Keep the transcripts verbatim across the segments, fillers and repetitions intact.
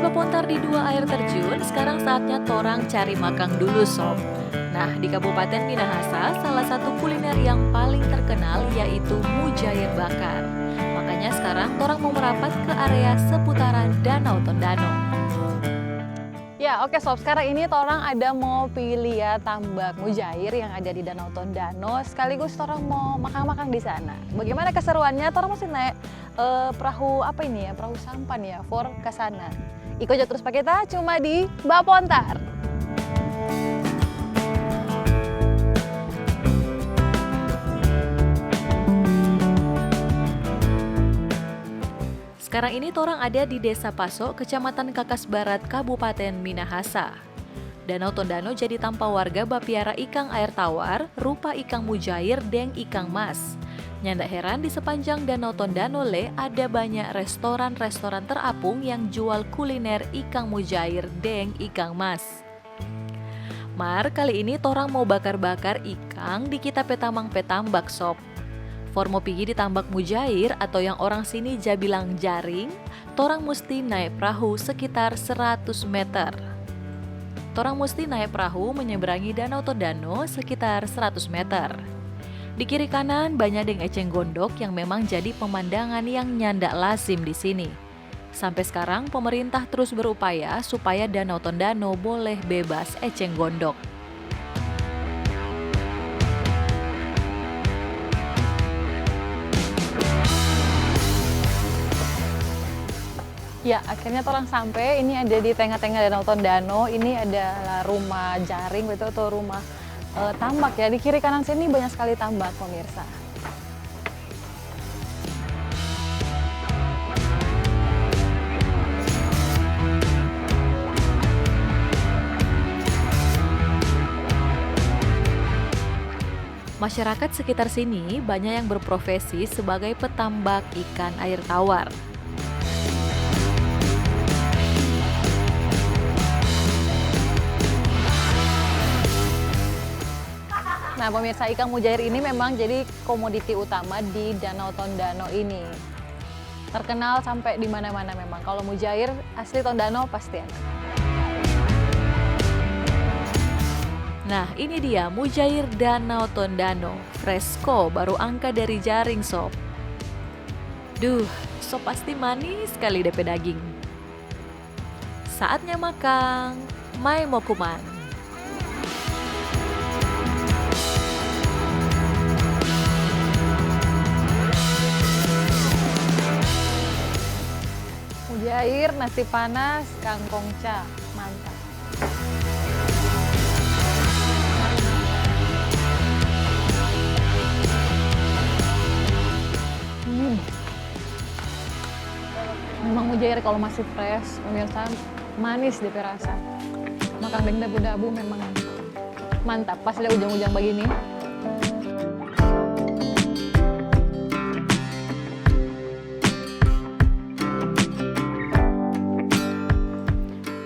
Bapontar di dua air terjun, sekarang saatnya torang cari makang dulu, sob. Nah, di Kabupaten Minahasa, salah satu kuliner yang paling terkenal yaitu mujair bakar. Makanya sekarang torang mau merapat ke area seputaran Danau Tondano. Ya, oke, sob. Sekarang ini torang ada mau pi lia tambak mujair yang ada di Danau Tondano, sekaligus torang mau makang-makang di sana. Bagaimana keseruannya? Torang mesti naik, eh, perahu apa ini ya? Perahu sampan ya, for ke sana. Iko jo terus pa kita, cuma di Bapontar. Sekarang ini torang ada di Desa Paso, Kecamatan Kakas Barat, Kabupaten Minahasa. Danau Tondano jadi tampa warga bapiara ikang aer tawar, rupa ikang mujair deng ikang mas. Nyanda heran, di sepanjang Danau Tondano lei ada banya restoran-restoran terapung yang jual kuliner ikang mujair deng ikang mas. Mar, kali ini torang mo bakar-bakar ikang di kita pe tamang pe tambak, sob. For mo pigi di tambak mujair, atau yang orang sini ja bilang jaring, torang musti nae prahu sekitar seratus meter. Torang musti nae prahu menyeberangi Danau Tondano sekitar seratus meter. Di kiri kanan banya deng eceng gondok yang memang jadi pemandangan yang nyanda lazim di sini. Sampe skarang, pemerintah trus berupaya supaya Danau Tondano boleh bebas eceng gondok. Ya, akhirnya torang sampe. Ini ada di tenga-tenga Danau Tondano. Ini adalah rumah jaring, betul, atau rumah, eh, tambak ya. Di kiri kanan sini banyak sekali tambak, pemirsa. Masyarakat sekitar sini banya yang berprofesi sebagai petambak ikan air tawar. Nah, pemirsa, ikan mujair ini memang jadi komoditi utama di Danau Tondano ini. Terkenal sampe di mana-mana memang. Kalo mujair asli Tondano pasti ada. Nah, ini dia mujair Danau Tondano. Fresko, baru angka dari jaring, sob. Duh, so pasti manis skali de pe daging. Saatnya makang, mai mo kuman. Mujair, nasi panas, kangkong ca. Mantap. Hmm. Memang mujair kalau masih fresh, pemirsa, manis de pe rasa. Makang deng dabu-dabu memang mantap, pas ada ujang-ujang bagini.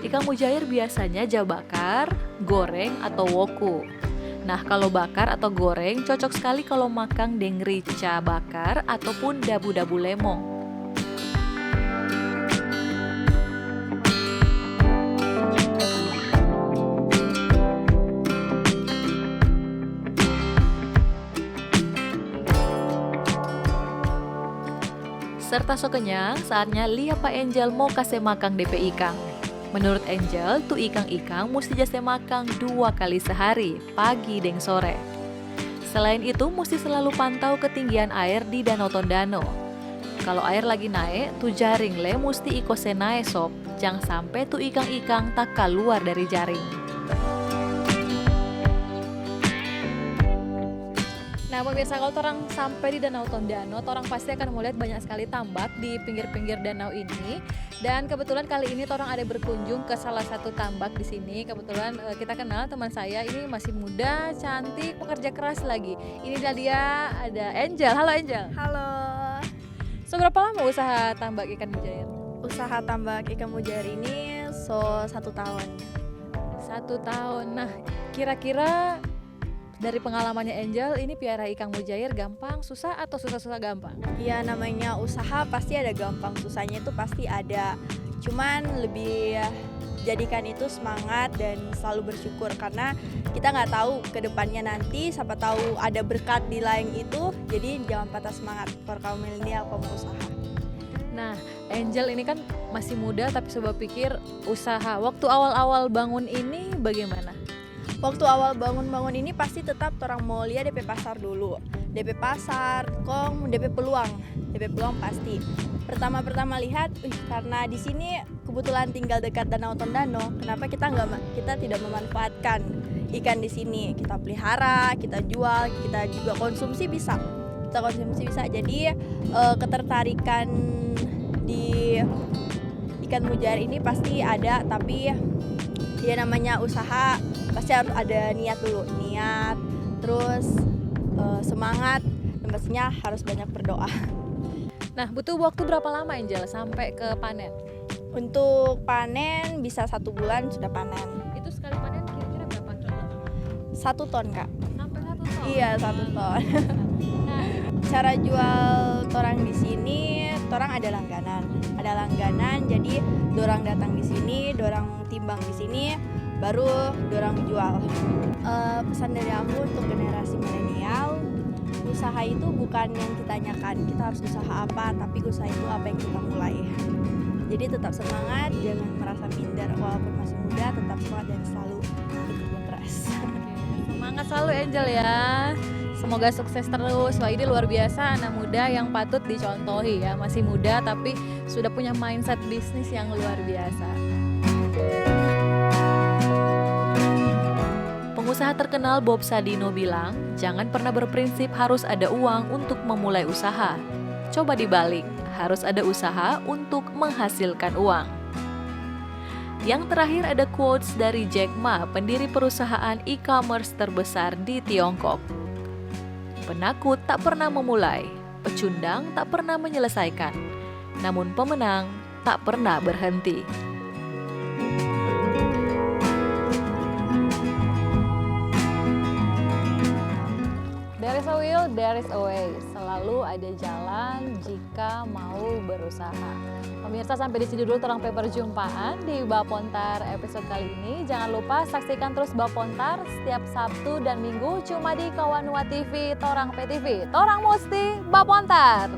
Ikang mujair biasanya ja bakar, goreng, atau woku. Nah, kalo bakar atau goreng, cocok skali kalo makang deng rica bakar ataupun dabu-dabu lemong. Serta so kenyang, saatnya lia pa Angel mo kase makang de pe ikang. Menurut Angel, tu ikang-ikang musti ja se makang dua kali sehari, pagi deng sore. Selain itu, musti selalu pantau ketinggian aer di Danau Tondano. Kalo aer lagi nae, tu jaring lei musti iko se nae, sob. Jang sampe tu ikang-ikang takaluar dari jaring. Nah, pemirsa, kalau torang sampe di Danau Tondano, torang pasti akan melihat banyak sekali tambak di pinggir-pinggir danau ini. Dan kebetulan kali ini torang ada berkunjung ke salah satu tambak di sini. Kebetulan, eh, kita kenal teman saya, ini masih muda, cantik, pekerja keras lagi. Ini dia, ada Angel. Halo, Angel. Halo. So, berapa lama usaha tambak ikan mujair? Usaha tambak ikan mujair ini so satu tahun. Satu tahun. Nah, kira-kira Dari pengalamannya Angel, ini piara ikang mujair gampang, susah, atau susah-susah gampang? Ya, namanya usaha pasti ada gampang susahnya, itu pasti ada. Cuman lebih jadikan itu semangat dan selalu bersyukur, karena kita nggak tahu ke depannya nanti, siapa tahu ada berkat di lain itu. Jadi jangan patah semangat for kaum milenial, kaum usaha. Nah, Angel ini kan masih muda, tapi coba pikir usaha. Waktu awal-awal bangun ini bagaimana? Waktu awal bangun-bangun ini pasti tetap orang mau lihat D P pasar dulu. D P pasar, kong D P peluang. D P peluang pasti. Pertama-pertama lihat, wih, karena di sini kebetulan tinggal dekat Danau Tondano, kenapa kita nggak ma- kita tidak memanfaatkan ikan di sini? Kita pelihara, kita jual, kita juga konsumsi bisa. Kita konsumsi bisa. Jadi eh, ketertarikan di ikan mujair ini pasti ada, tapi ya namanya usaha pasti harus ada niat dulu, niat, terus eh, semangat, dan pastinya harus banyak berdoa. Nah, butuh waktu berapa lama, Angel, sampai ke panen? Untuk panen bisa satu bulan sudah panen. Itu sekali panen kira-kira berapa kilo? Satu ton, Kak. Sampai satu ton? Iya, satu ton. Nah, Cara jual torang di sini, torang ada langganan. Ada langganan, jadi dorang datang di sini, dorang timbang di sini, baru dorang jual. Eh, pesan dari aku untuk generasi milenial, usaha itu bukan yang kita tanyakan, kita harus usaha apa, tapi usaha itu apa yang kita mulai. Jadi tetap semangat, jangan merasa minder, walaupun masih muda, tetap semangat dan selalu bekerja keras. Semangat selalu, Angel, ya. Semoga sukses terus. Wah, ini luar biasa, anak muda yang patut dicontohi, ya. Masih muda tapi sudah punya mindset bisnis yang luar biasa. Pengusaha terkenal Bob Sadino bilang, jangan pernah berprinsip harus ada uang untuk memulai usaha. Coba dibalik, harus ada usaha untuk menghasilkan uang. Yang terakhir, ada quotes dari Jack Ma, pendiri perusahaan e-commerce terbesar di Tiongkok. Penakut tak pernah memulai, pecundang tak pernah menyelesaikan, namun pemenang tak pernah berhenti. There is a will, there is a way. Selalu ada jalan jika mau berusaha. Pemirsa, sampai di sini dulu torang pe perjumpaan di Bapontar episode kali ini. Jangan lupa saksikan terus Bapontar setiap Sabtu dan Minggu cuma di Kawanua T V, torang pe T V. Torang musti Bapontar!